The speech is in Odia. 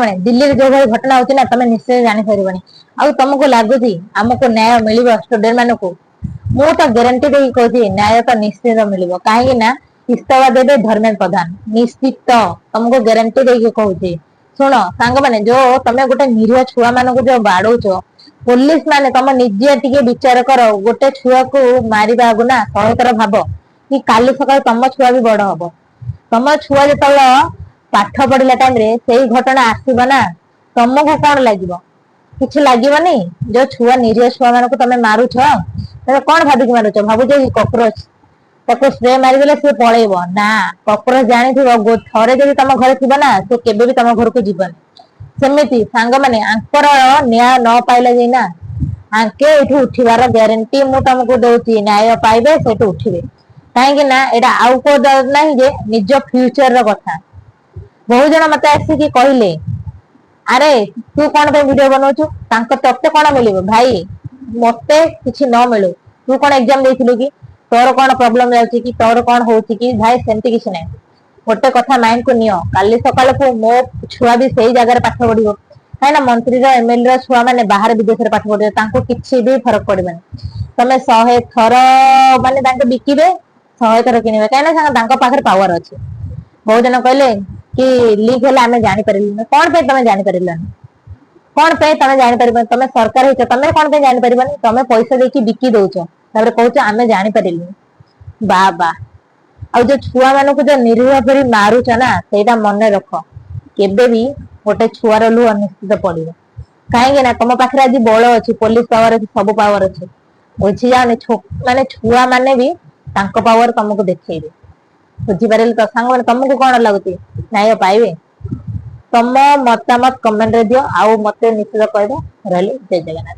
ସାଙ୍ଗମାନେ, ଦିଲ୍ଲୀରେ ଯୋଉ ଭଳି ଘଟଣା ହଉଛି ନା, ତମେ ନିଶ୍ଚୟ ଜାଣିପାରିବନି। ଆଉ ତମକୁ ଲାଗୁଛି ଆମକୁ ନ୍ୟାୟ ମିଳିବ, ଷ୍ଟୁଡେଣ୍ଟ ମାନଙ୍କୁ? ମୁଁ ତ ଗ୍ୟାରେଣ୍ଟି ଦେଇକି କହୁଛି, ନ୍ୟାୟ ତ ନିଶ୍ଚିତ ମିଳିବ। କାହିଁକି ନା ଇସ୍ତଫା ଦେବେ ଧର୍ମେନ୍ଦ୍ର ପ୍ରଧାନ ନିଶ୍ଚିତ। ତମକୁ ଗ୍ୟାରେଣ୍ଟି ଦେଇକି କହୁଛି। ଶୁଣ ସାଙ୍ଗମାନେ, ଯୋଉ ତମେ ଗୋଟେ ନିରୀହ ଛୁଆ ମାନଙ୍କୁ ଯୋଉ ବାଡଉଛ ପୋଲିସ ମାନେ, ତମ ନିଜେ ଟିକେ ବିଚାର କର। ଗୋଟେ ଛୁଆକୁ ମାରିବା ଆଗୁ ନା 100 ଥର ଭାବ କି କାଲି ସକାଳେ ତମ ଛୁଆ ବି ବଡ ହବ। ତମ ଛୁଆ ଯେତେବେଳେ ପାଠ ପଢିଲା ଟାଇମ ରେ ସେଇ ଘଟଣା ଆସିବ ନା, ତମକୁ କଣ ଲାଗିବ? କିଛି ଲାଗିବନି? ଯୋଉ ଛୁଆ, ନିରୀହ ଛୁଆ ମାନଙ୍କୁ ତମେ ମାରୁଛ, ତମେ କଣ ଭାବିକି ମାରୁଛ? ଭାବୁଛ କି କକ୍ରୋଚ, ତାକୁ ସ୍ପ୍ରେ ମାରିଦେଲେ ସେ ପଳେଇବ? ନା, କକ୍ରୋଚ ଜାଣିଥିବ, ଥରେ ଯଦି ତମ ଘରେ ଥିବ ନା, ସେ କେବେ ବି ତମ ଘରକୁ ଯିବନି। ସେମିତି ସାଙ୍ଗମାନେ, ଆଙ୍କର ନ୍ୟାୟ ନ ପାଇଲେ ଯାଇ ନା ଆଙ୍କେ ଏଇଠୁ ଉଠିବାର ଗ୍ୟାରେଣ୍ଟି ମୁଁ ତମକୁ ଦଉଛି। ନ୍ୟାୟ ପାଇବେ, ସେଠୁ ଉଠିବେ। କାହିଁକି ନା ଏଇଟା ଆଉ କୋଉ ନାହିଁ ଯେ ନିଜ ଫ୍ୟୁଚର ର କଥା। ବହୁ ଜଣ ମତେ ଆସିକି କହିଲେ, "ଆରେ, ତୁ କଣ ପାଇଁ ଭିଡିଓ ବନଉଛୁ? ତାଙ୍କ ତତେ କଣ ମିଳିବ?" ଭାଇ, ମତେ କିଛି ନ ମିଳୁ, ତୁ କଣ ଏକ୍ଜାମ ଦେଇଥିଲୁ କି? ତୋର କଣ ପ୍ରୋବ୍ଲେମ ଯାଉଛି କି? ତୋର କଣ ହଉଛି କି? ଭାଇ, ସେମିତି କିଛି ନାହିଁ। ଗୋଟେ କଥା ମାଇଣ୍ଡ କୁ ନିଅ, କାଲି ସକାଳକୁ ମୋ ଛୁଆ ବି ସେଇ ଜାଗାରେ ପାଠ ପଢିବ। କାହିଁକି ନା ମନ୍ତ୍ରୀର, ଏମଏଲଏ ର ଛୁଆ ମାନେ ବାହାରେ ବିଦେଶରେ ପାଠ ପଢିବେ, ତାଙ୍କୁ କିଛି ବି ଫରକ ପଡିବନି। ତମେ 100 ଥର ମାନେ ତାଙ୍କୁ ବିକିବେ, 100 ଥର କିଣିବେ। କାହିଁକି ନା ତାଙ୍କ ପାଖରେ ପାୱାର ଅଛି। ବହୁତ ଜଣ କହିଲେ କି ଲିକ୍ ହେଲା, ଆମେ ଜାଣିପାରିଲୁନି। କଣ ପାଇଁ ତମେ ଜାଣିପାରିଲନି? କଣ ପାଇଁ ତମେ ଜାଣିପାରିବନି? ତମେ ସରକାର ହେଇଛ, ତମେ କଣ ପାଇଁ ଜାଣିପାରିବନି? ତମେ ପଇସା ଦେଇକି ବିକି ଦଉଛ, ତାପରେ କହୁଛ ଆମେ ଜାଣିପାରିଲୁନି। ବା ବା! ଆଉ ଯୋଉ ଛୁଆ ମାନଙ୍କୁ ଯୋଉ ନିରୀହ ପରି ମାରୁଛ ନା, ସେଇଟା ମନେ ରଖ, କେବେ ବି ଗୋଟେ ଛୁଆର ଲୁହ ନିଶ୍ଚିତ ପଡିବ। କାହିଁକି ନା ତମ ପାଖରେ ଆଜି ବଳ ଅଛି, ପୋଲିସ ପାୱାର ଅଛି, ସବୁ ପାୱାର ଅଛି। ବୁଝି ଯାଅନି, ମାନେ ଛୁଆ ମାନେ ବି ତାଙ୍କ ପାୱାର ତମକୁ ଦେଖେଇବେ। ବୁଝିପାରିଲେ ତ ସାଙ୍ଗମାନେ? ତମକୁ କଣ ଲାଗୁଛି, ନ୍ୟାୟ ପାଇବେ? ତମ ମତାମତ କମେଣ୍ଟ ରେ ଦିଅ ଆଉ ମତେ ନିଶ୍ଚିତ କହିବ। ରହିଲି, ଜୟ ଜଗନ୍ନାଥ।